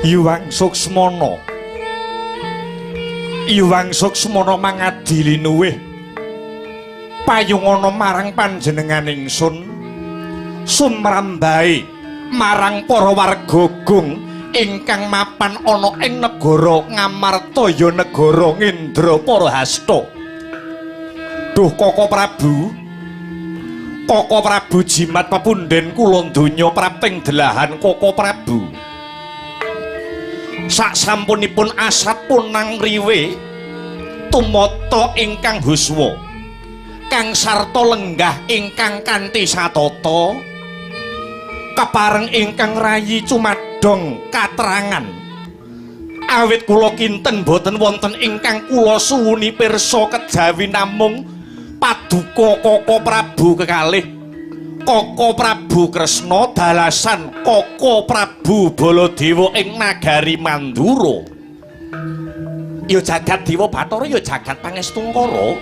Yuwang Suksmana. Yuwang Suksmana mangadi linuwih payungana marang panjenengan ingsun sumrambahe marang para warga gung ingkang mapan ana ing negara Ngamarta ya negara Ngendraparahasta. Duh Koko Prabu, Koko Prabu jimat pepunden kula donya prapting delahan Koko Prabu. Sak sampunipun asat punang riwe tumata ingkang huswa kang sarta lenggah ingkang kanthi satata kepareng ingkang rayi cumadong katrangan awit kula kinten boten wonten ingkang kula suwuni pirsa kejawi namung paduka Koko Prabu kekalih Koko Prabu Kresna dalasan Koko Prabu Baladewa ing nagari Mandura. Ya jagat Dewa Bathara ya jagat Pangestungkara.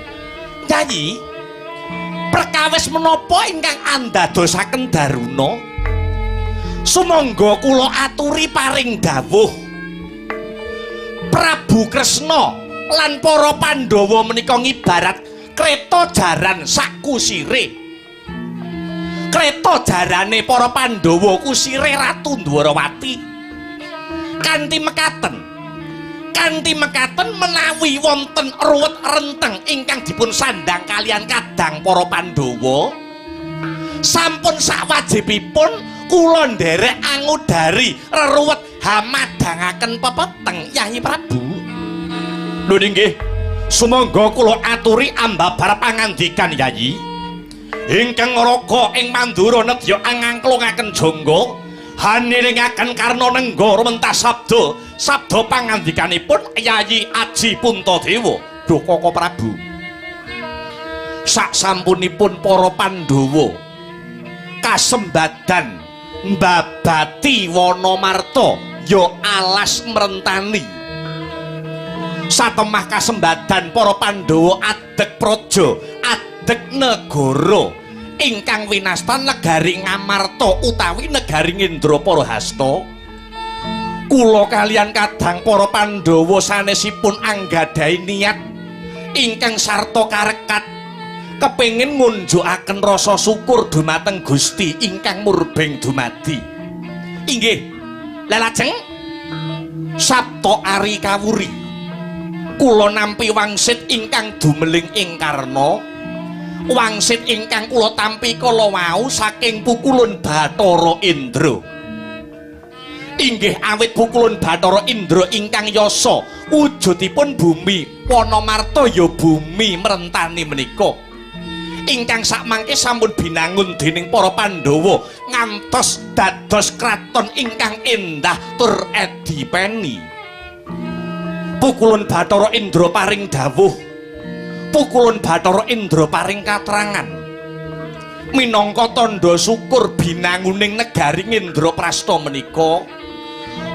Yayi, perkawis menapa ingkang andadosaken Daruna? Sumangga kula aturi paring dawuh. Prabu Kresna lan para Pandhawa menika ngibarat kreta jaran sakusire. Kreta jarane para Pandhawa kusire Ratu Dwarawati. Kanthi mekaten menawi wonten ruwet renteng ingkang dipun sandang kalian kadang para Pandhawa, sampun sakwajibipun kula nderek angudari reruwet hamadhangaken pepeteng Yayi Prabu. Lho nggih, sumangga kula aturi ambabar pangandikan Yayi. Ingkang raka ing Mandura nedya angangklungaken jangga haniringaken karna nengga rumentas sabda sabda pangandikanipun Yayi Aji Puntadewa. Duh Koko Prabu, sak sampunipun para Pandhawa kasembadan mbabati Wanamarta ya alas mrentani, satemah kasembadan para Pandhawa adeg praja adeg negara ingkang winastan negari Ngamarta utawi negari Ngendraparahasta, kula kalian kadang para Pandhawa sanesipun anggadhahi niat ingkang sarta karekat kepengin ngunjukaken rasa syukur dumateng Gusti ingkang murbeng dumadi. Inggih, lelajeng Sabta Ari Kawuri kula nampi wangsit ingkang dumeling ing karna. Wangsit ingkang kula tampi kala wau saking pukulun Bathara Indra. Inggih awit pukulun Bathara Indra ingkang yasa wujudipun bumi Wanamarta ya bumi mrentani menika ingkang sakmangke sampun binangun dening para Pandhawa ngantos dados kraton ingkang endah tur edipeni. Pukulun Bathara Indra paring dawuh, pukulun Bathara Indra paring katrangan minangka tandha syukur binanguning negari Ngendraprasta menika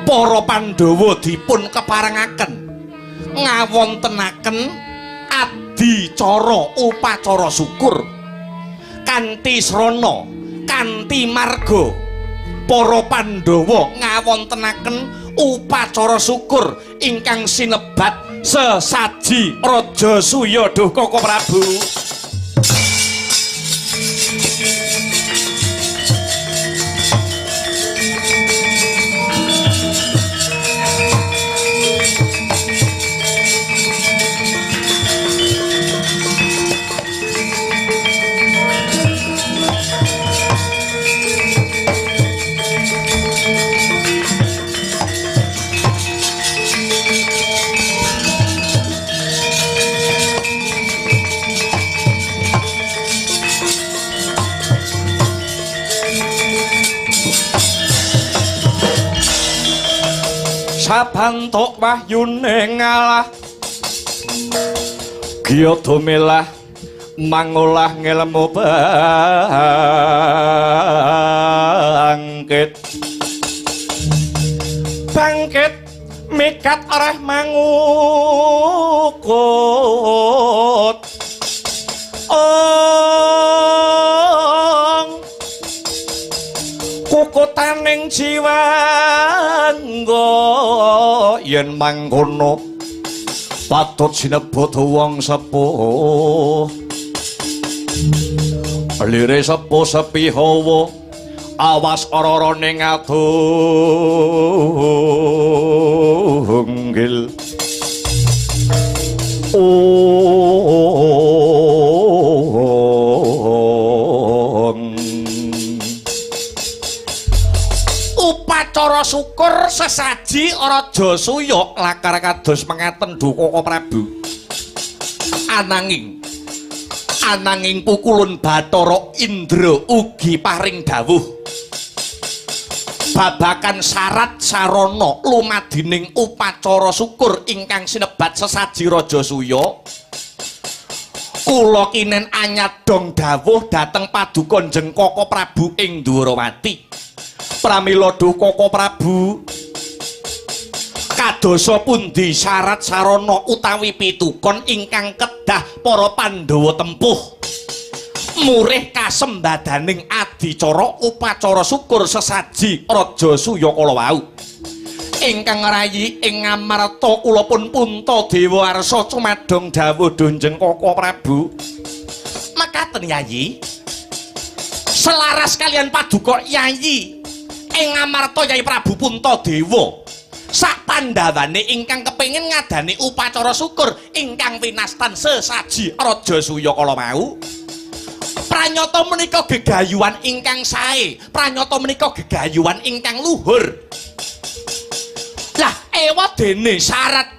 para Pandhawa dipun keparengaken ngawontenaken adicara upacara syukur kanthi srana kanthi marga. Para Pandhawa ngawontenaken upacara syukur ingkang sinebat sesaji Raja Suya. Duh Koko Prabu, sabantuk wahyune ngalah giya domelah mangolah ngelmu bangkit bangkit mikat areh mangukut ong kukutaning jiwangga. yen mangkono patut sinebut wong sepuh. Lire sepuh sepi hawa awas ora-ora ning adunggil. Upacara syukur sesaji Raja Suya lakar kados mengaten Duh Koko Prabu. Ananging pukulun Bathara Indra ugi paring dawuh babakan syarat sarana lumadining upacara syukur ingkang sinebat sesaji Raja Suya. Kula kinen anyadong dawuh dhateng paduka Njeng Koko Prabu ing Dwarawati. Pramila Duh Koko Prabu, kadosa pundi syarat sarana utawi pitukon ingkang kedah para Pandhawa tempuh murih kasembadaning adicara upacara syukur sesaji Raja Suya kala wau ingkang ngrayi ing Ngamarta kula pun Puntadewa arsa cumadong dawuh Dunjeng Koko Prabu. Mekaten Yayi, selaras kalian paduka Yayi ing Ngamarta Yayi Prabu Puntadewa sak pandhawane ingkang kepengin ngadani upacara syukur ingkang winastan sesaji Raja Suya kala wau. Pranyata menika gegayuhan ingkang sae, pranyata menika gegayuhan ingkang luhur. Lah ewadene syarat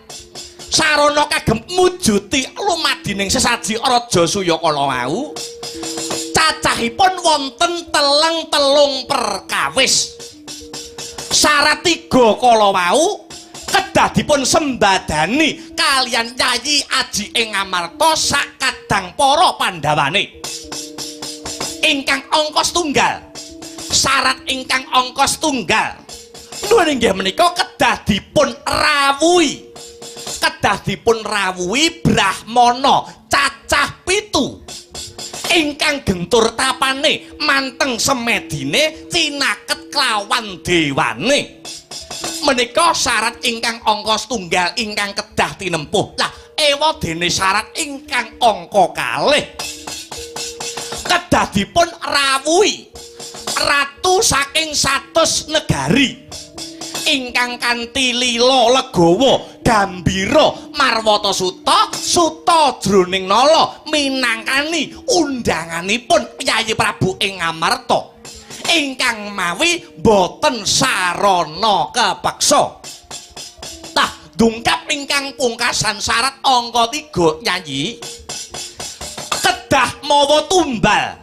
sarana kagem mujuti lumadining sesaji Raja Suya kala wau cacahipun wonten teleng-telung perkawis. Syarat tiga kala wau kedah dipun sembadani kalian Yayi Aji ing Ngamarta sakadang para pandhawane. Ingkang angka setunggal, syarat ingkang angka setunggal nuwun inggih menika kedah dipun rawuhi, kedah dipun rawuhi brahmana cacah 7 ingkang gentur tapane manteng semedine cinaket klawan dewane. Menika syarat ingkang angka setunggal ingkang kedah tinempuh. Lah ewadene syarat ingkang angka kalih kedah dipun rawuhi ratu saking 100 negari ingkang kanthi lila legawa gambira marwata suta suta jroning nala minangkani undanganipun Yayi Prabu ing Ngamarta ingkang mawi boten sarana kepeksa. Tah dungkap ingkang pungkasan syarat angka 3 Yayi kedah mawa tumbal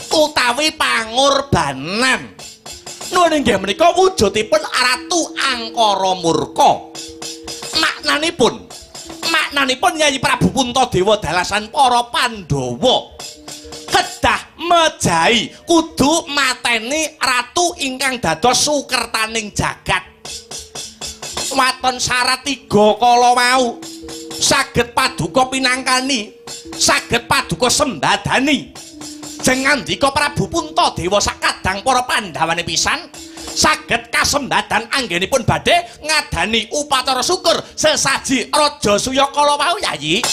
utawi pangorbanan. Nuwun inggih menika wujudipun Ratu Angkara Murka. Maknanipun Yayi Prabu Puntadewa dalasan para Pandhawa kedah mejahi kudu mateni ratu ingkang dados sukertaning jagat. Waton syarat 3 kala wau saged paduka pinangkani, saged paduka sembadani. Jeng ngandika Prabu Puntadewa sakadang para pandhawane pisan saged kasembadan anggenipun badhe ngadani upacara syukur sesaji Raja Suya kala wau Yayi.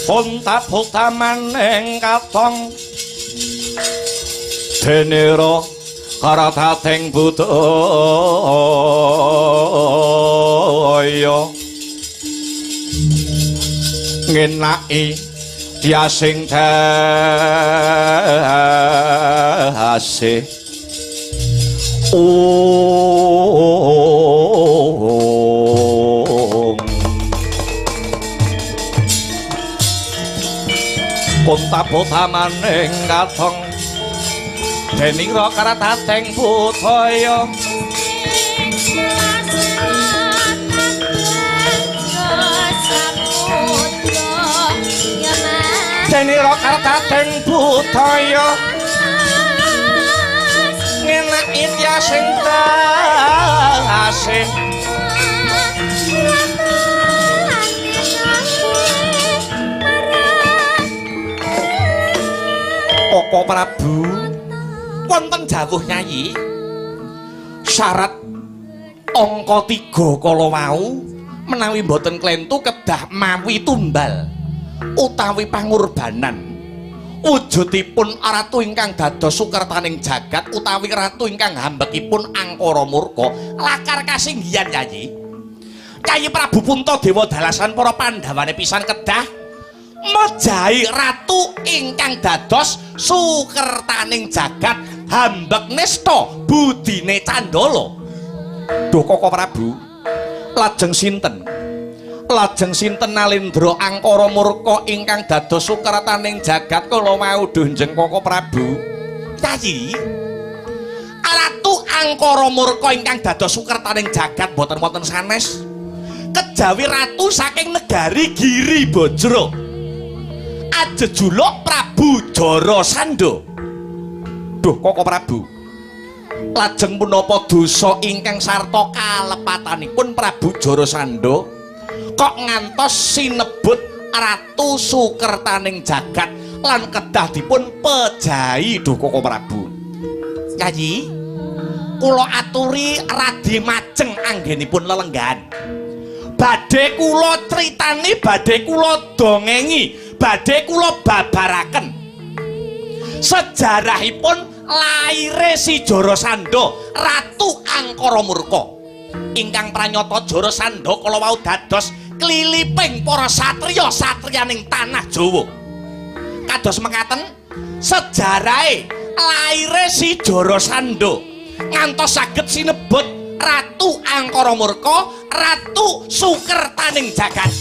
Honta-putamaning katong denira karatating budaya ngenaki diasing dase Konta-putamaning katong denira karatating budaya Sing Denira kartating budaya ngenaki tiasing tasih. Koko Prabu wonten jawuh Nyai, syarat angka 3 kala wau menawi mboten klentu kedah mawi tumbal utawi pangurbanan. Wujudipun ratu ingkang dados sukertaning jagat utawi ratu ingkang hambekipun angkara murka lakar kasinggihan Nyai. Kyai Prabu Puntadewa dalasan para pandhawane pisan kedah mejahi ratu ingkang dados sukertaning jagat hambek nista budine candala. Duh Koko Prabu, lajeng sinten? Lajeng sinten Nalendra angkara murka ingkang dados sukertaning jagat kala wau dunjeng Koko Prabu? Kyai, ratu angkara murka ingkang dados sukertaning jagat boten wonten sanes kejawi ratu saking negari Giri Bajra ajejuluk Prabu Jarasandha. Duh Koko Prabu, lajeng punapa dosa ingkang sarta kalepatanipun Prabu Jarasandha kok ngantos sinebut ratu sukertaning jagat lan kedah dipun pejahi? Duh Koko Prabu. Kyai, kula aturi radi majeng anggenipun lelenggahan. Badhe kula critani, badhe kula dongengi, badhe kula babaraken sejarahipun laire si Jarasandha ratu angkara murka ingkang pranyata Jarasandha kala wau dados kliliping para satriya satriyaning tanah Jawa. Kados mekaten sejarahe laire si Jarasandha ngantos saged sinebut ratu angkara murka, ratu sukertaning jagat.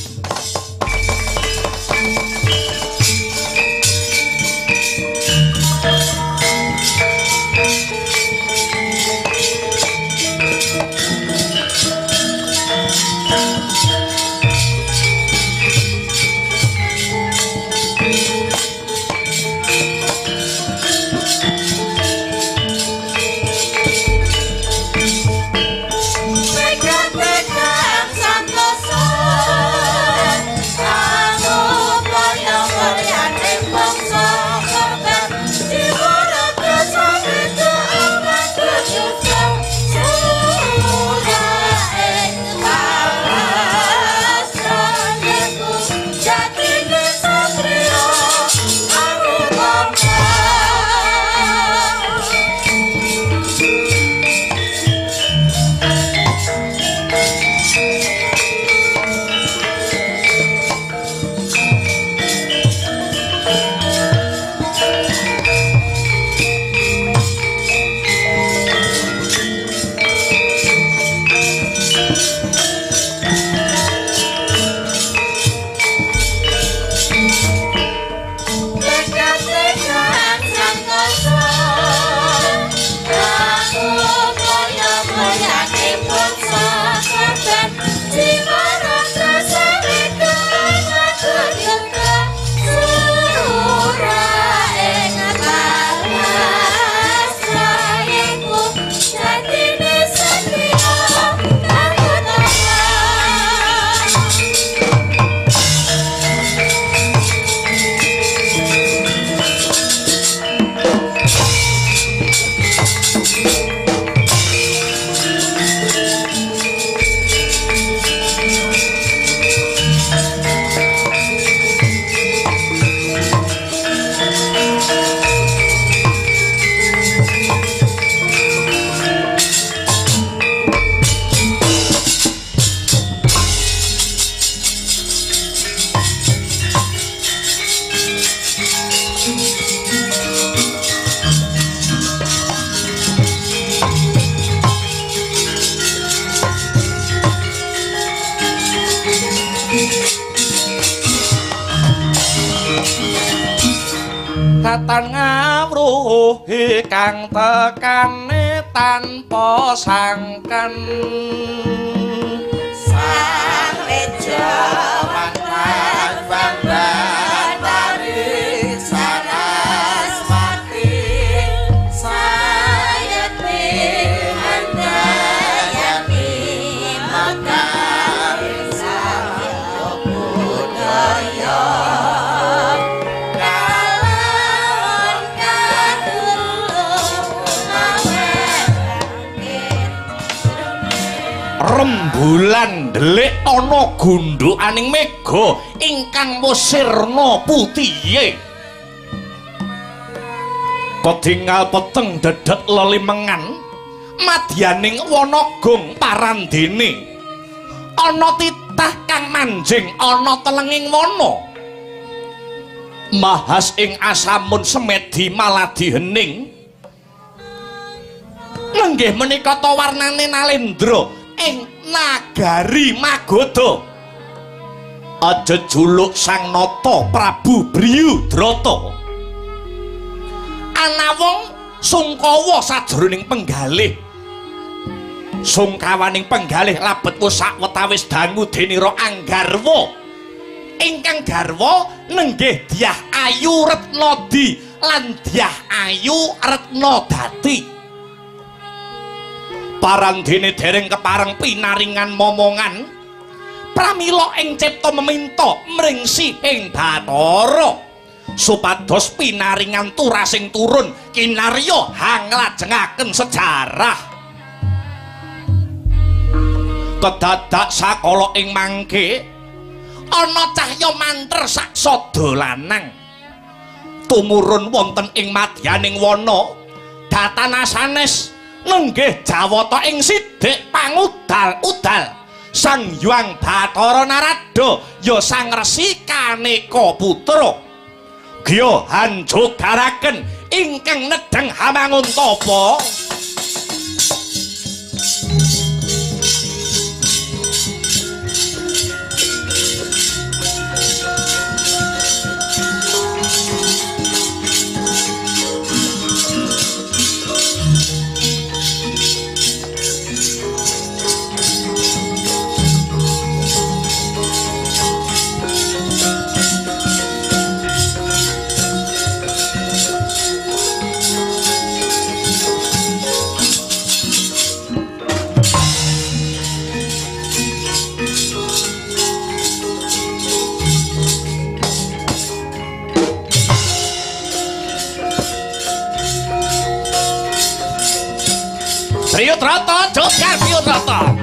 Katan ngawruhi kang tekane tanpa sangkan sang reja. Bulan ndelik ana gundhukaning mega ingkang wis sirna putihe. Kedingal peteng dedet lelimengan madyaning wana gong parandene. Ana titah kang manjing ana telenging wana. Mahas ing asamun semedi maladi hening. Nenggih menika ta warnane Nalendra ing nagari Magadha. Aja juluk Sang Nata Prabu Briyudrata. Anawong sungkawa sajroning penggalih. Sungkawaning penggalih labet wus sawetawis dangu denira Anggarwa. Ingkang garwa nenggih Dyah Ayu Retnadi lan Dyah Ayu Retnadati. Parandene dereng kepareng pinaringan momongan, pramila ing cipta meminta mringsi ing Bathara supados pinaringan turasing turun kinarya hanglajengaken sejarah. Kedadak sakala ing mangke ana cahya manter saksada lanang tumurun wonten ing madyaning wana datana sanes nenggih jawata ing sidik pangudal-udal Sang Hyang Bathara Narada ya Sang Resi Kaneka Putra Gya hanjogaraken ingkang nedheng hamanguntapa. Briyudrata, jogar Briyudrata.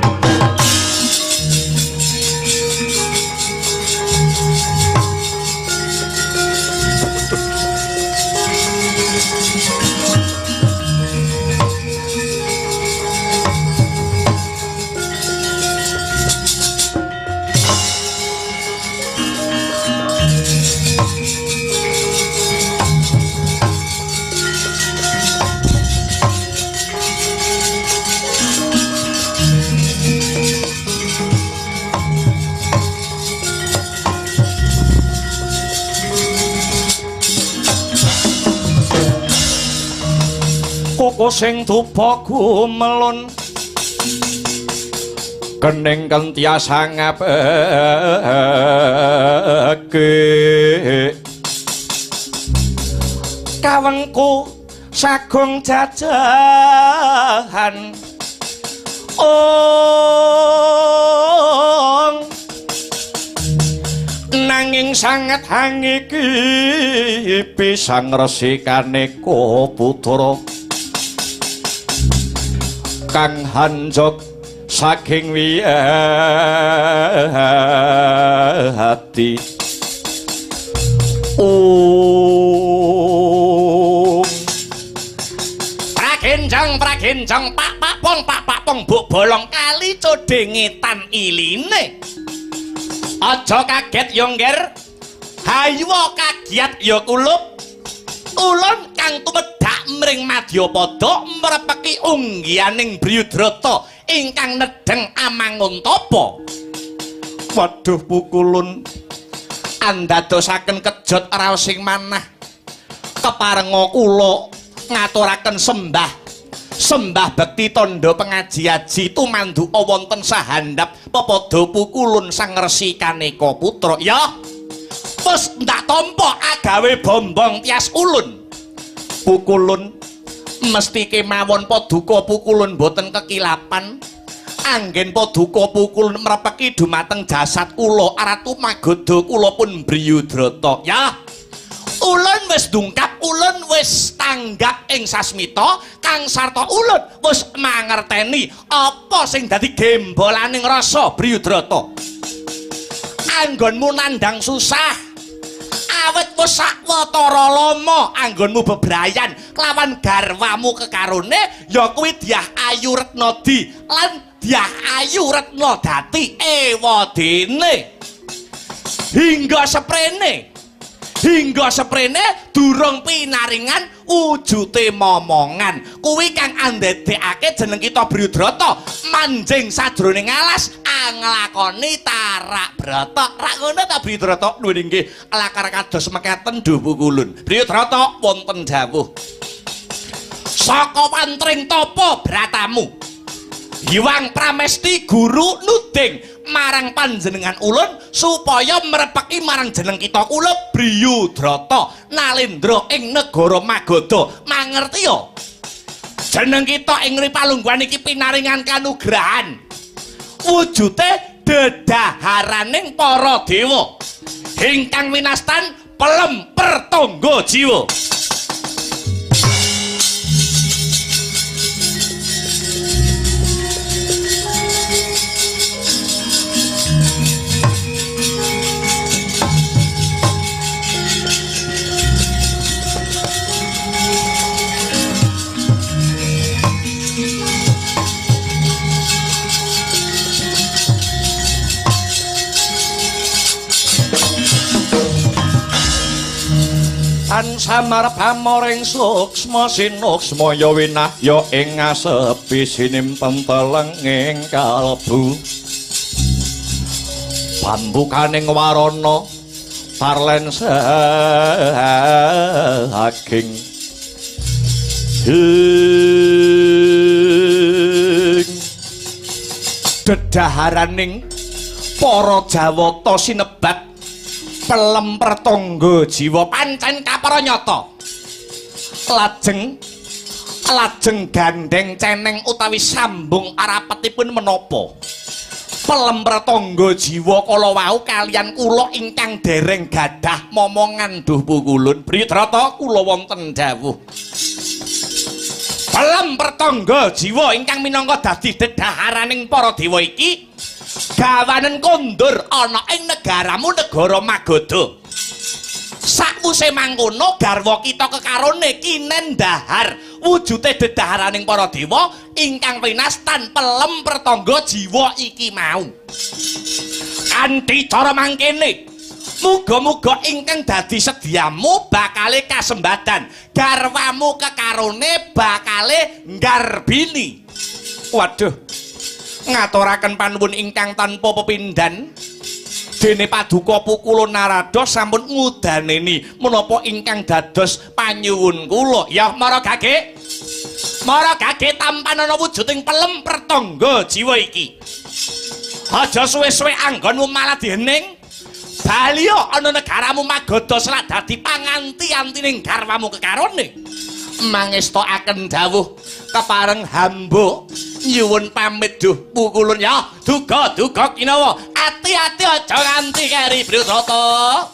Koko sing dupa gumelun kening kentiasa ngapeke kawengku sagung jajahan ong nanging sanget hangiki pisang Resi Kaneka Putra kang hanjog saking wiyati. Om pragenjang pragenjang pak pak pong pak pak pong buk bolong kali codhengetan iline. Aja kaget yo ngger, hayuwa kagiat yo kulup. Ulun kang tumedhak mring madyapada mrepeki unggihaning Briyudrata ingkang nedheng amanguntapa. Waduh pukulun andadosaken kejot raosing manah. Keparenga kula ngaturaken sembah sembah bekti tandha pengaji-aji tumanduka wonten sahandap pepadha pukulun Sang Resi Kaneka Putra. Ya wis ndak tampa agawe bombong tias ulun. Pukulun mesti kemawon paduka pukulun boten kekilapan. Anggen paduka pukulun mrepeki dumateng jasad kula Ratu Magadha kula pun Briyudrata. Ya ulun wis dungkap, ulun wis tanggap ing sasmita Angsarta ulun wis mangerteni apa sing dadi gembolaning rasa Briyudrata. Anggonmu nandhang susah, awit wis sawetara lama anggonmu bebrayan kelawan garwamu kekarone ya kuwi Dyah Ayu Retnadi lan Dyah Ayu Retnadati ewadene. Hingga seprene durung pinaringan wujute momongan. Kuwi kang andadekake jeneng kita Briyudrata manjing sajroning alas nglakoni tarak brata. Rak ngono ta Briyudrata? Nuwun inggih lakar kados mekaten duh pukulun. Briyudrata wonten dawuh. Saka wantring tapa bratamu Hyang Pramesti guru nuding marang panjenengan ulun supaya mrepeki marang jeneng kita kula Briyudrata nalendra ing negara Magadha. Mangerti ya? Jeneng kita ing palungguhan iki pinaringan kanugrahan wujute dedaharaning para dewa ingkang winastan pelem pertangga jiwa. Samar pamoring suksma sinuksma ya winahya ing ngasepi sinimpen telenging kalbu pambukaning warana tarlen saking ing dedaharaning para Jawata sinebat pelem pertangga jiwa pancen kapara nyata. Lajeng gandeng ceneng utawi sambung arapetipun menapa pelem pertangga jiwa kala wau kalian kula ingkang dereng gadah momongan duh pukulun. Briyudrata kula wonten dawuh. Pelem pertangga jiwa ingkang minangka dadi dedaharaning para dewa iki gawanen kondur ana ing negaramu negara Magadha. Sakwuse mangkono garwa kita kekarone kinen dahar wujute dedaharaning para dewa ingkang winastan pelem pertangga jiwa iki mau. Kanthi cara mangkene muga-muga ingkang dadi sediamu bakale kasembadan, garwamu kekarone bakale nggarbini. Waduh, ngaturaken panuwun ingkang tanpa pepindhan dene paduka Pukulun Narada sampun ngudaneni menapa ingkang dados panyuwun kula. Ya mara gage, mara gage tampanana wujuding pelem pertangga jiwa iki. Aja suwe-suwe anggonmu malah dihening. Baliya ana negaramu Magadha selak dadi panganti-antining garwamu kekarone. Mangestokaken dawuh kepareng hamba nyuwun pamit duh pukulun ya. Duga duga kinawa, ati-ati aja nganti keri Briyudrata.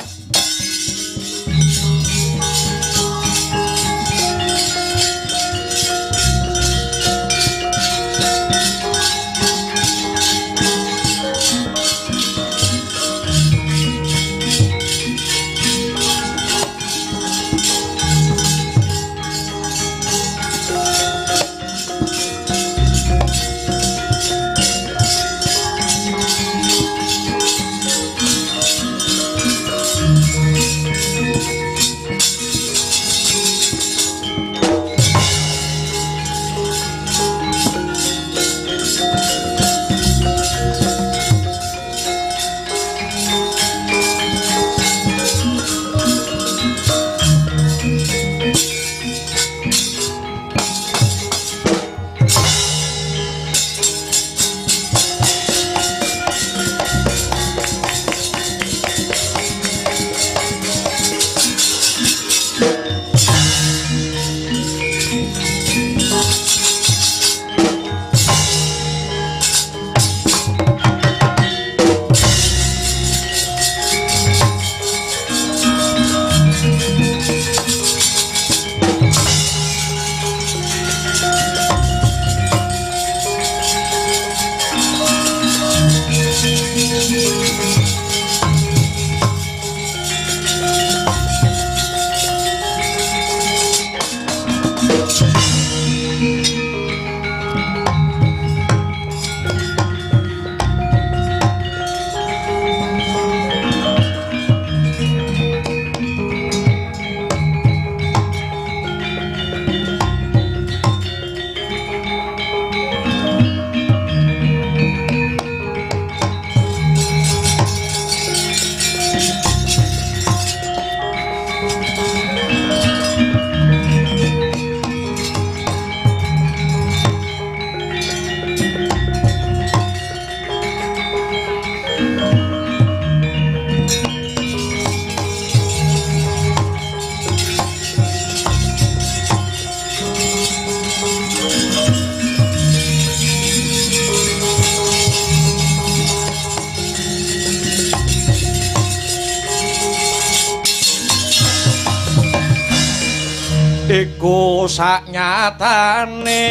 Iku saknyatane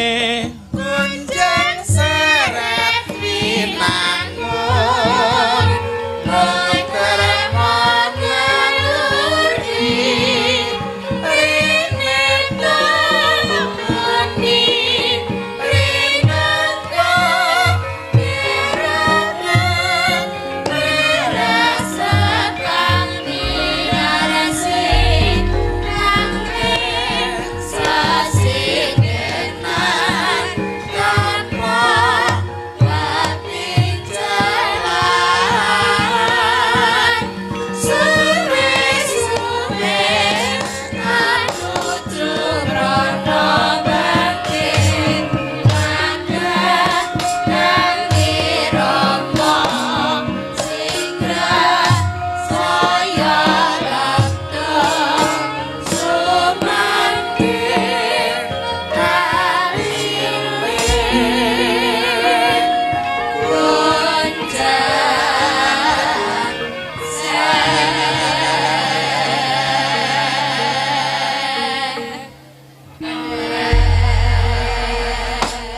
kunjang seret winangun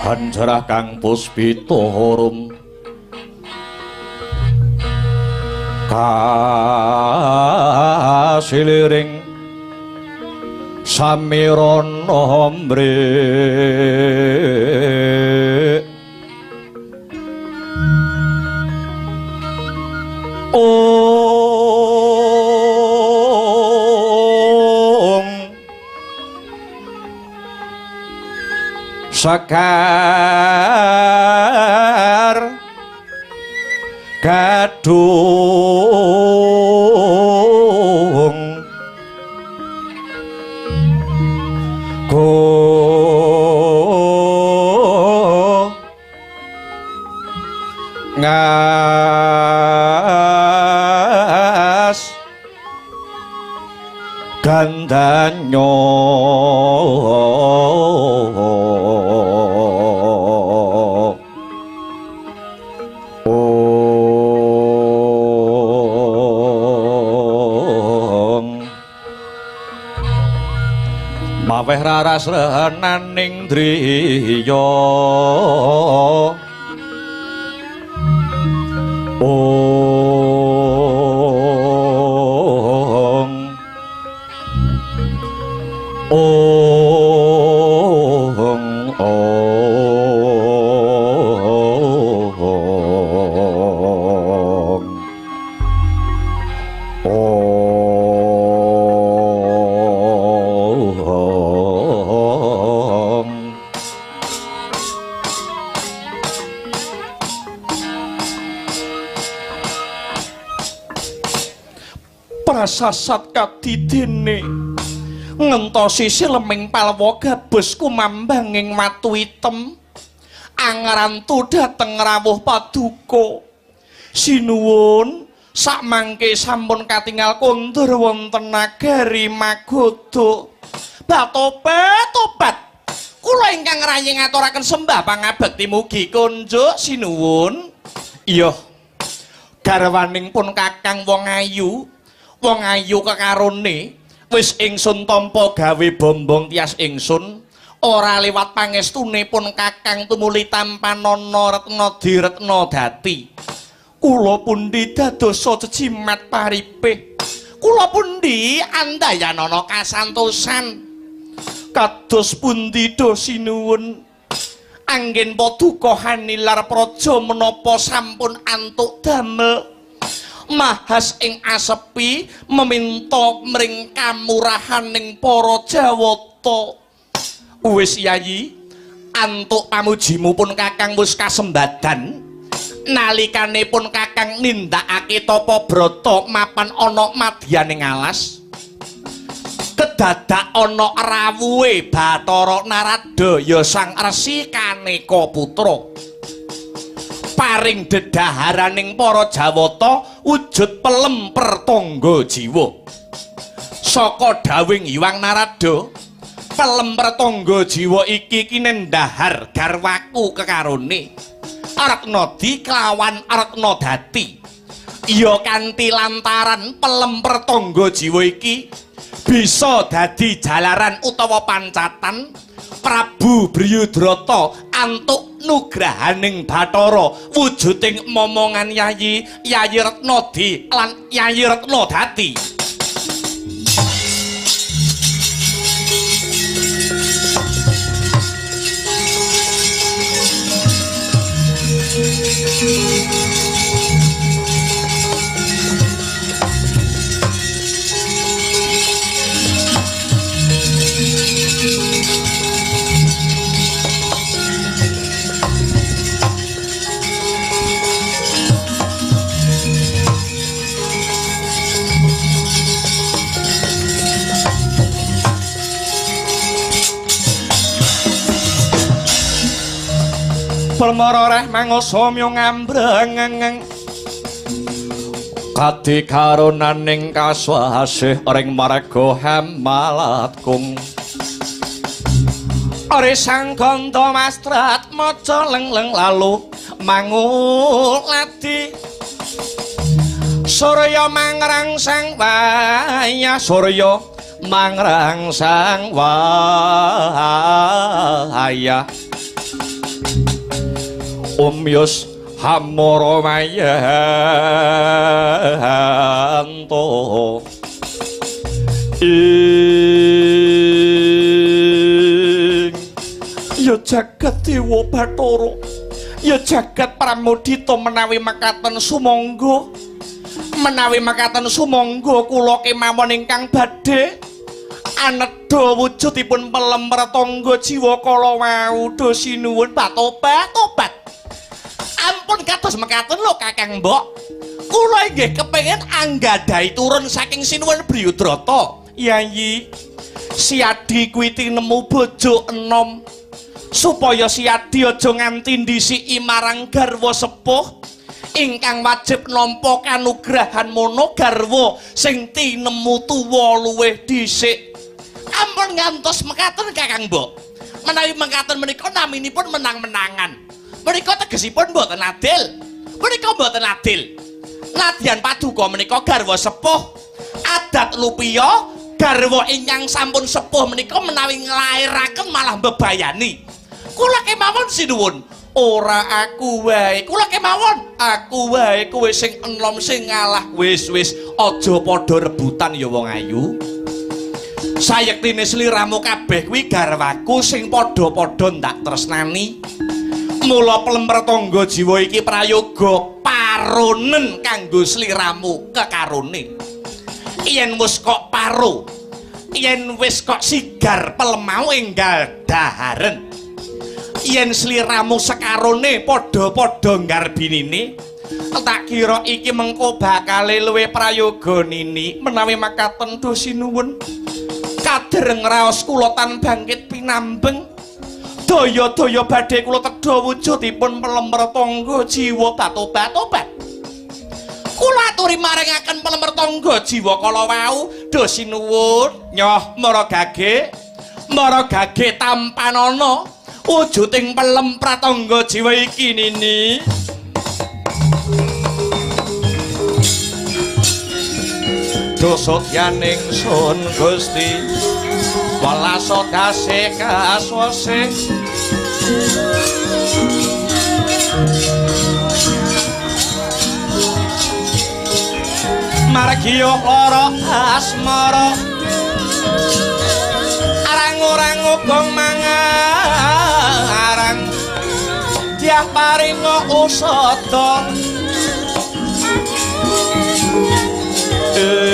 Hanjarah kang puspita harum kasiliring samirana mrik ong sekar gadung go ngas gandanyo maweh raras renaning driya ong ong ong prasasat kadidene ngentosi sileming palwa gabus kumambang ing watu item angrantu dhateng rawuh paduka. Sinuwun sakmangke sampun katingal kondur wonten nagari Magoda. Batopet tobat kula ingkang rayi ngaturaken sembah pangabekti mugi kunjuk sinuwun. Iya garwaning pun kakang wong ayu, wong ayu kekarone wis ingsun tampa gawe bombong tias ingsun ora liwat pangestune pun kakang tumuli tampanana retna diretna dati. Kula pundi dadosa jejimat paripe, kula pundi andayanana kasantosan kados pundi do sinuwun anggen paduka hanilar praja menapa sampun antuk damel mahas ing asepi meminta mring kamurahaning para Jawata. Wis yayi antuk pamujimu pun kakang wis kasembadan nalikane pun kakang nindakake tapa brata mapan ana madyaning alas kedadak ana rawuhe Bathara Narada ya Sang Resi Kaneka Putra paring dedaharaning para Jawata wujud pelem pertangga jiwa. Saka dawuhing Hyang Narada, pelem pertangga jiwa iki kinendhahar garwaku kekarone Retnadi kelawan Retna Dati. Ya kanthi lantaran pelem pertangga jiwa iki Bisa dadi jalaran utawa pancatan Prabu Briyudrata antuk nugrahaning Bathara wujuding momongan Yayi, Yayi Retnadi lan Yayi Retnadadi. Permara reh mangoso myo ngambreng kadi karunaning kaswasih ring marga hamalatkum. Ore sang ganda mastrat maca lengleng lalu manguladi surya mangrangsang wayah, surya mangrangsang wayah umyus hamara mayanto ing ya jagat dewa Bathara, ya jagat pramudita menawi mekaten sumangga, menawi mekaten sumangga kula kemawon ingkang badhe anedha wujudipun pelem pratangga jiwa kala wau. Do sinuwun patobat tobat. Ampun kados mekaten lho Kakang Mbok. Kula inggih kepengin anggadhahi turun saking Sinuwun Briyudrata. Yayi, Siadi kuwi tinemu bojo enom supaya Siadi aja nganti ndhisiki marang garwa sepuh ingkang wajib nampa kanugrahan mono garwa sing tinemu tuwa luwih dhisik. Ampun ngantos mekaten Kakang Mbok. Menawi mekaten menika naminipun menang-menangan. Menika tegesipun mboten adil. Menika mboten adil. Nadyan paduka menika garwa sepuh adat lupiya garwa ingkang sampun sepuh menika menawi nglairaken malah mbebayani. Kula kemawon sinuwun, ora aku wae. Kula kemawon, aku wae kowe sing enom sing ngalah. Wis wis aja padha rebutan ya wong ayu. Sayektine sliramu kabeh kuwi garwaku sing padha-padha ndak tresnani. Mula pelem pratangga jiwa iki prayoga paronen kanggo sliramu kekarone. Yen wis kok paro, yen wis kok sigar pelemau enggal daharen. Yen sliramu sekarone padha-padha nggarbinine, tak kira iki mengko bakale luwih prayoga nini. Menawi makaten do sinuwun, kader ngraos kula tan bangkit pinambeng. Daya-daya badhe kula tedha wujudipun pelem pratangga jiwa batobat-tobat. Kula aturi maringaken pelem pratangga jiwa kala wau. Do sinuwun, nyoh mara gage, mara gage tampanana wujuding pelem pratangga jiwa iki nini. Dosotyaning sun Gusti welas dase kaswase margiyo lara asmara arang-orang gong mangarang dyah paringa usada. Rakyat.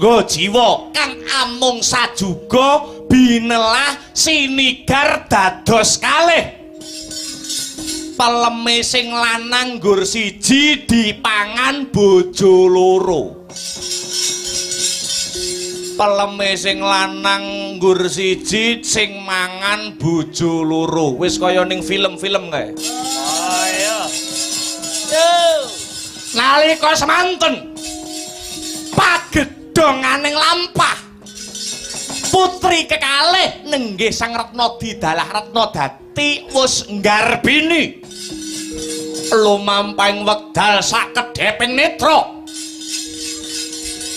rongga jiwa kang amung sajuga binelah sinigar dados kalih. Peleme sing lanang nggur siji dipangan bojo loro. Peleme sing lanang nggur siji sing mangan bojo loro. Wis kaya ning film-film kae. Oh iya. Yo. Nalika semanten pagedhonganing lampah putri kekalih nenggih Sang Retna didalah Retna dadi wus nggarbini lumampahing wekdal sak kedheping netra.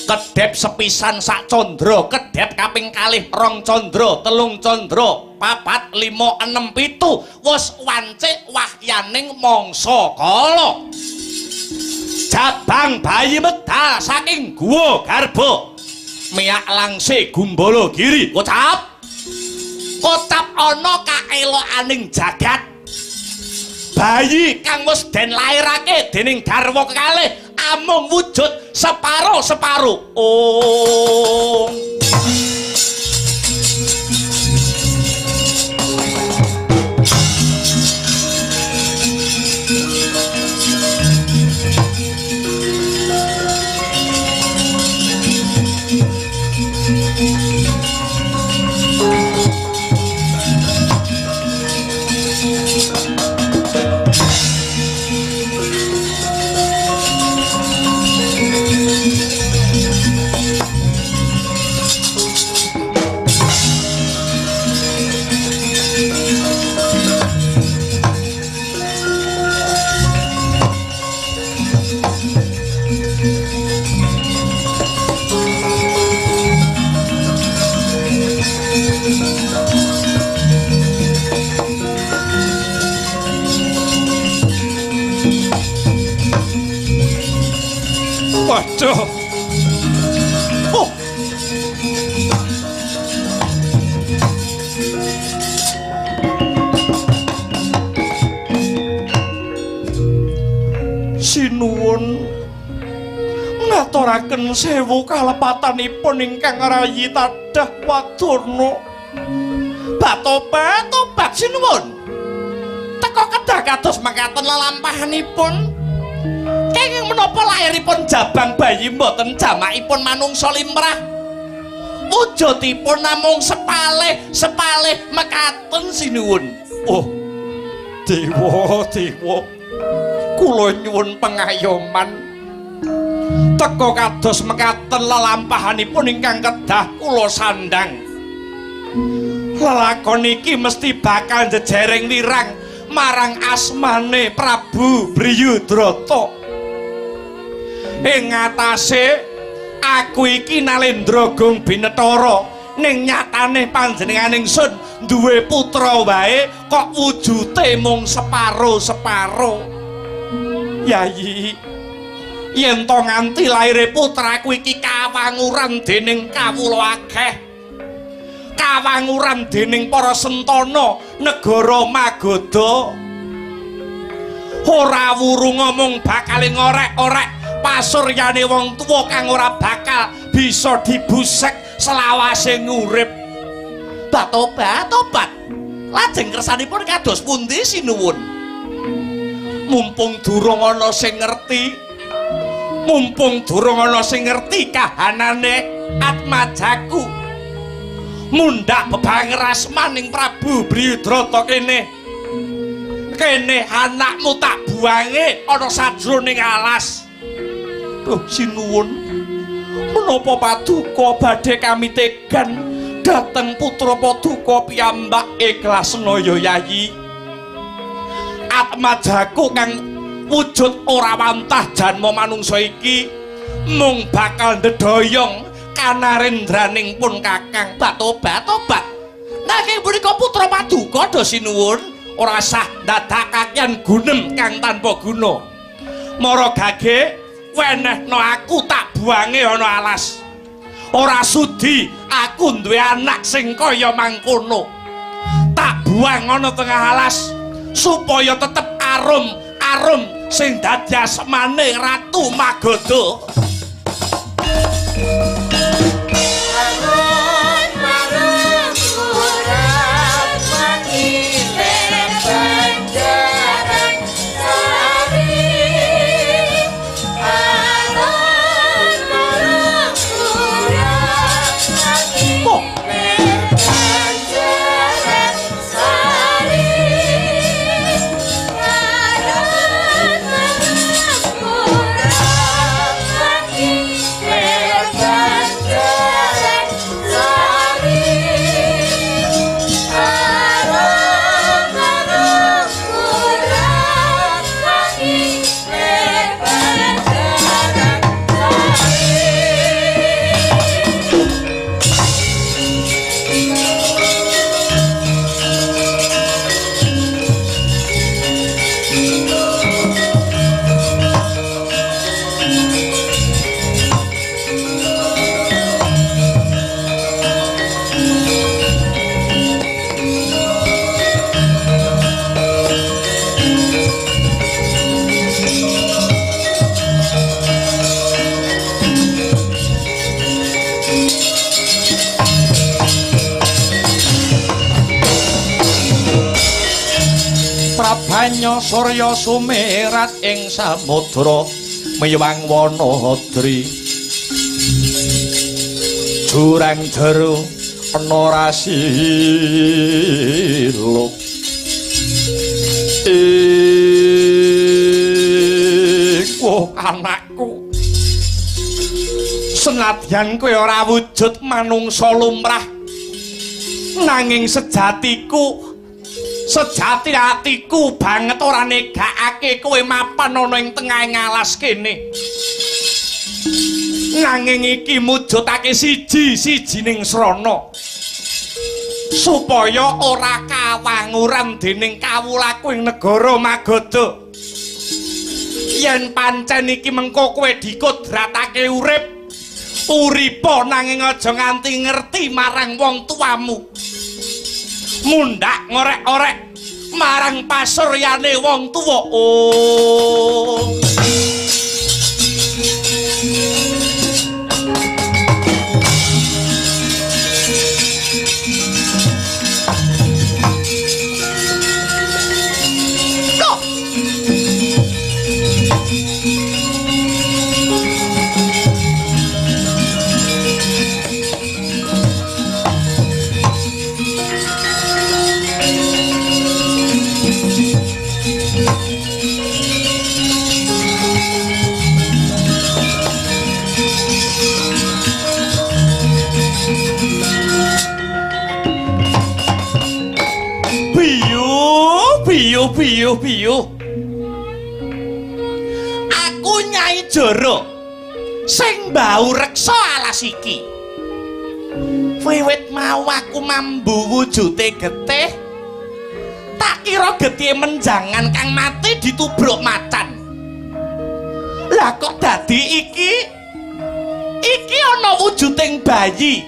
Kedhep sepisan sak candra, kedhep kaping kalih rong candra, telung candra, 4, 5, 6, 7 wus wancik wahyaning mangsa kala. Jabang bayi medal saking guwa garba miyak langse gumbala giri kocap kocap ana kaelokaning jagat. Bayi kang wis den lairake dening garwa kekalih amung wujud separo-separo. Oh. Waduh. Oh. Sinuwun ngaturaken sewu kalepatanipun ingkang rayi tadah wadurna. Batobat tobat sinuwun. Teka kedah kados mekaten lelampahanipun. Kenging menapa lairipun jabang bayi mboten jamakipun manungsa limrah. Wujudipun namung sepalih-sepalih mekaten sinuwun. Oh. Dewa, dewa. Kula nyuwun pengayoman. Teka kados mekaten lelampahanipun ingkang kedah kula sandhang. Lelakon iki mesti bakal njejering wirang marang asmane Prabu Briyudrata. Ing ngatasé aku iki Nalendra Gong Binetara, ning nyatane panjenengan ingsun duwe putra wae kok wujute mung separo-separo. Yayi, yen to nganti laire putraku iki kawanguran dening kawula akeh, kawanguran dening para sentana negara Magadha, ora wuru ngomong bakal ngorek-orek pasuryane wong tuwa kang ora bakal bisa dibusek selawase ngurip. Batobat tobat. Lajeng kersanipun kados pundi sinuwun? Mumpung durung ana sing ngerti, mumpung durung ana sing ngerti kahanane atmajaku, mundhak bebangrasmaning Prabu Briyudrata kene. Kene anakmu tak buange ana sajroning alas. Duh sinuwun, menapa paduka badhe kami tegan dhateng putra paduka piyambak ikhlasna ya Yayi. Atmajaku kang wujud ora wantah janma manungsa iki mung bakal ndedoyong kanarendraning pun kakang. Batobat tobat. Nanging punika putra paduka do sinuwun ora sah ndadakaken gunem kang tanpa guna. Mara gage wenehno aku tak buange ana alas. Ora sudi aku duwe anak sing kaya mangkono. Tak buang ana tengah alas supaya tetep arum-arum sing dadi asmane Ratu Magadha. Banyo surya sumirat ing samudra miwang wanadri. Jurang jero ana rasiluk. Iku anakku. Senadyan kowe ora wujud manungsa lumrah, nanging sejatiku, sejati atiku banget ora negakake kowe mapan ana ing tengahing alas kene. Nanging iki mujudake siji-sijining srana supaya ora kawanguran dening kawulaku ing negara Magadha. Yen pancen iki mengko kowe dikodratake urip, uripa nanging aja nganti ngerti marang wong tuamu. Mundhak ngorek-orek marang pasuryane wong tuwa. Oh. Biyu biyu. Aku Nyai Jara sing mbau reksa alas iki. Wiwit mau aku mambu wujude getih, tak kira getihe menjangan kang mati ditubruk macan. Lah kok dadi iki? Iki ana wujuding bayi.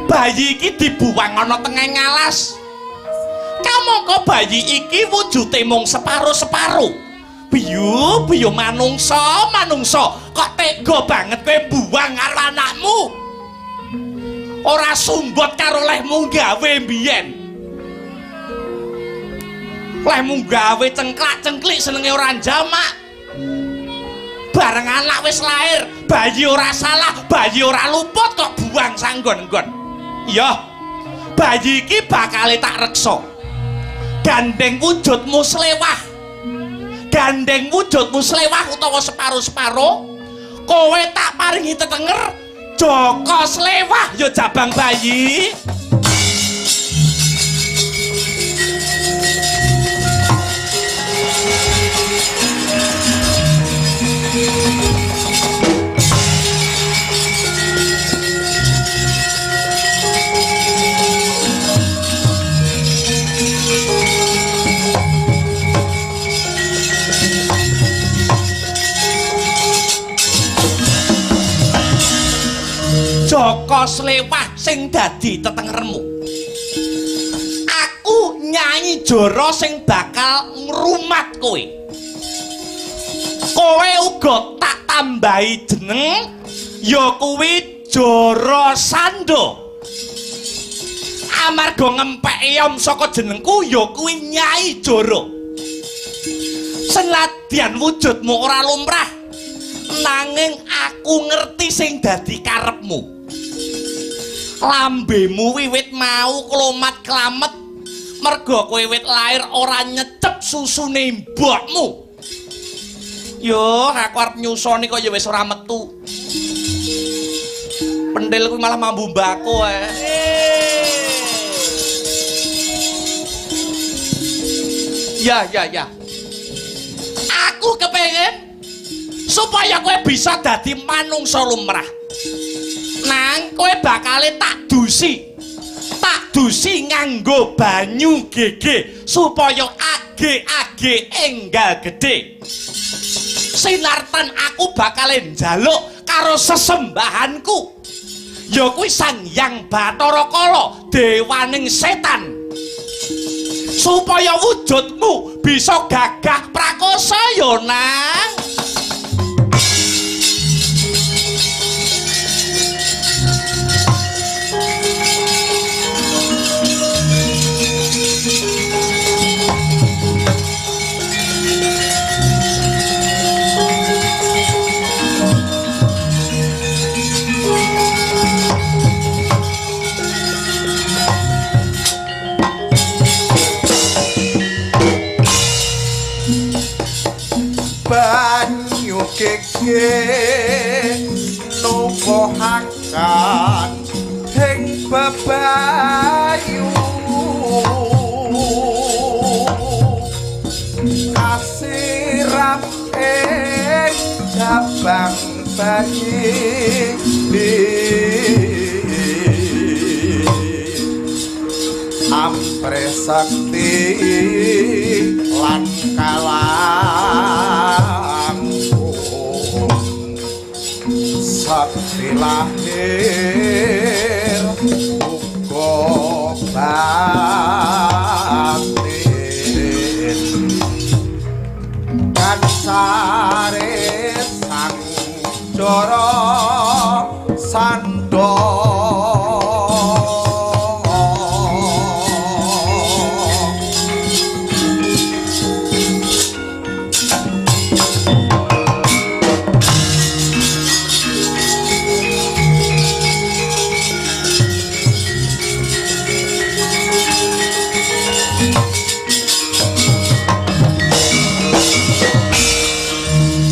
Bayi iki dibuwang ana tengahing alas. Kamangka bayi iki wujude mung separo-separo. Biyu, biyu manungsa, manungsa, kok tega banget kowe buwang karo anakmu. Ora sumbot karo lehmu gawe mbiyen. Lehmu gawe cengklak-cengklik senenge ora njamak. Bareng anak wis lahir, bayi ora salah, bayi ora luput kok buang sanggon-nggon. Iya, bayi iki bakale tak reksa. Gandeng wujudmu slewah, gandeng wujudmu slewah utawa separo-separo, kowe tak paringi tetenger Joko Slewah ya jabang bayi. Joko Slewah sing dadi tetengermu. Aku Nyai Jara sing bakal ngrumat kowe. Kowe uga tak tambahi jeneng ya kuwi Jara Sandha. Amarga ngempeki yom saka jenengku ya kuwi Nyai Jara. Senadyan wujudmu ora lumrah, nanging aku ngerti sing dadi karepmu. Lambemu wiwit mau klomat klamet merga kowe wit lahir ora nyecep susune mbokmu. Yo, aku arep nyusoni kok ya wis ora metu. Pendhil kuwi malah mambu mbako ae. Ya, ya, ya. Aku kepengin supaya kowe bisa dadi manungsa lumrah. Nang kowe bakale tak dusi. Tak dusi nganggo banyu gege supaya age-age enggal gedhe. Sinartan aku bakale njaluk karo sesembahanku. Ya kuwi Sang Hyang Bathara Kala, dewaning setan. Supaya wujudmu bisa gagah prakosa ya, Nang. Ngluruhaken ing bebayu kasirap ing jabang bayi ampre sakti lan kalangkung sakti lahir uga batin kancare sang Jara Sandha.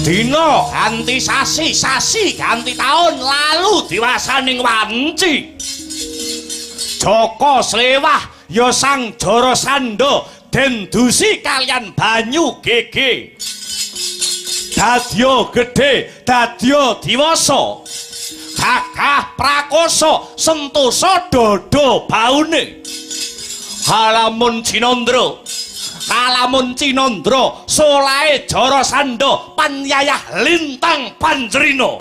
Dina ganti sasi, sasi ganti taun, lalu diwasaning wanci. Jaka Slewah ya Sang Jarasandha den dusi kaliyan banyu gege. Dadya gedhe, dadya diwasa. Gagah prakosa, sentosa dada baune. Halamun Cinandra, kalamun Cinandra, solahe Jarasandha panyayah lintang panjrina.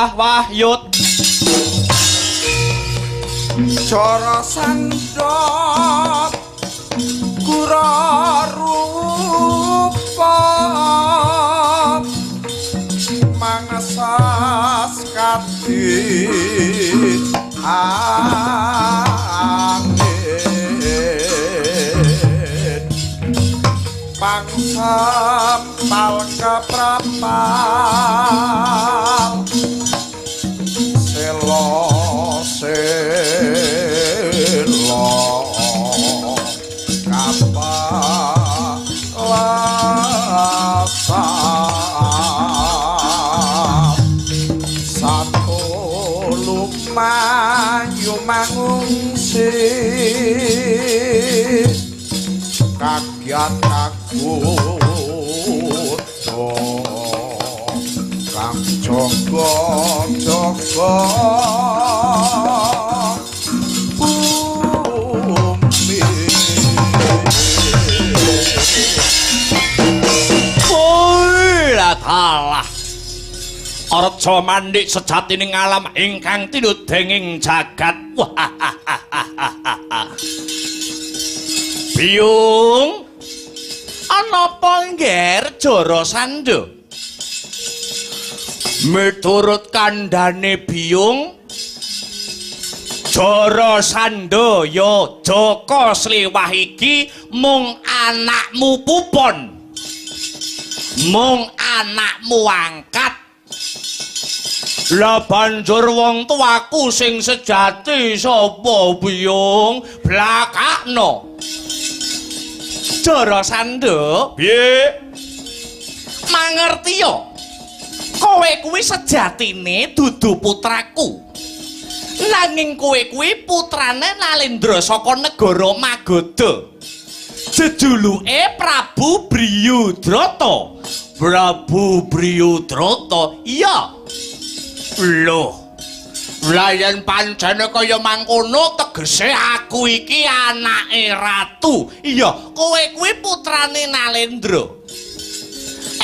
Wah wah yut. Jarasandha kura rupa mangesas kadi angin pangsampal keprapal selo selo kapalasan satu lumayu mangungsi kagiat kagodha kang jaga jaga bumi. Lah Arja Mandik sejatining alam ingkang tinudhenging jagat. Biyung, ana apa ngger Jarasandha? Miturut kandhane Biyung, Jarasandha ya Jaka Sliwah iki mung anakmu pupon. Mung anakmu angkat. Lah banjur wong tuaku sing sejati sapa Biyung? Blakakno. Jarasandha, piye? Mangerti ya? Kowe kuwi sejatine dudu putraku. Nanging kowe kuwi putrane Nalendra saka negara Magadha. Jejuluke Prabu Briyudrata. Prabu Briyudrata? Iya. Loh. Lah yen pancene kaya mangkono tegese aku iki anake ratu. Iya, kowe kuwi putrane Nalendra.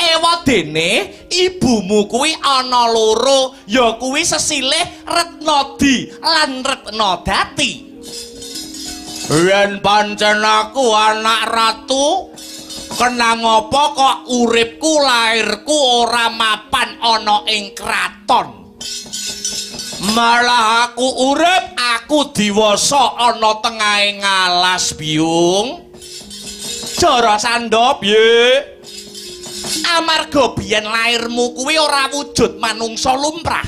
Ewadene ibumu kuwi ana loro, ya kuwi sesilih Retnadi lan Retnadati. Yen pancen aku anak ratu, kenang apa kok uripku lairku ora mapan ana ing kraton? Malah aku urip, aku diwasa ana tengahe ngalas, Biyung. Jarasandha, piye? Amarga biyen lairmu kuwi ora wujud manungsa lumrah.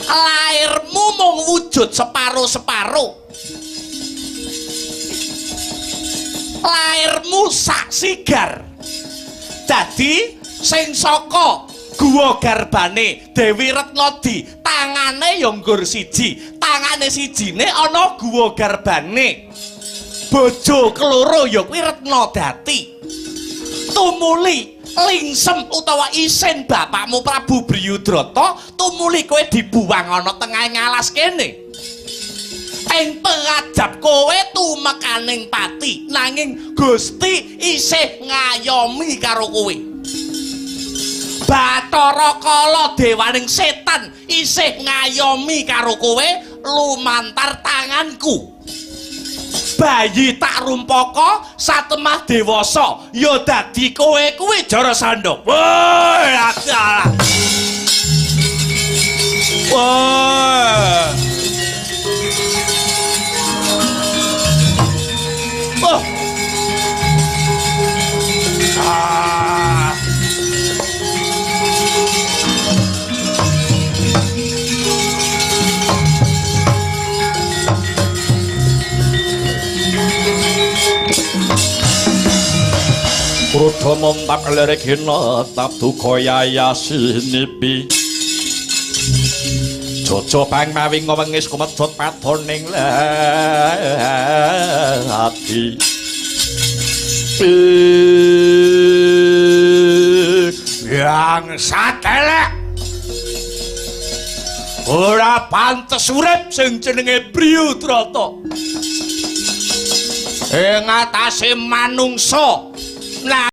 Lairmu mung wujud separo-separo. Lairmu sak sigar. Dadi sing saka guwa garbane Dewi Retnadi, tangane ya nggur siji, tangane sijine ana guwa garbane. Bojo keloro ya kuwi Retnadati. Tumuli lingsem utawa isin bapakmu Prabu Briyudrata, tumuli kowe dibuwang ana tengahe ngalas kene. Ing pengajap kowe tumekaning pati, nanging Gusti isih ngayomi karo kowe. Bathara Kala dewaning setan isih ngayomi karo kowe lumantar tanganku. Bayi tak rumpaka satemah dewasa ya dadi kowe kuwi Jarasandha. Wah, alah. Wah. Oh. Ah. Krudha mompak lirik hinetap duka yayasinipi. Jojo pang mawi ngwengis kumedhot padoning ati. Yang satelek ora pantes urip sing jenenge Briyudrata. Ing atase manungsa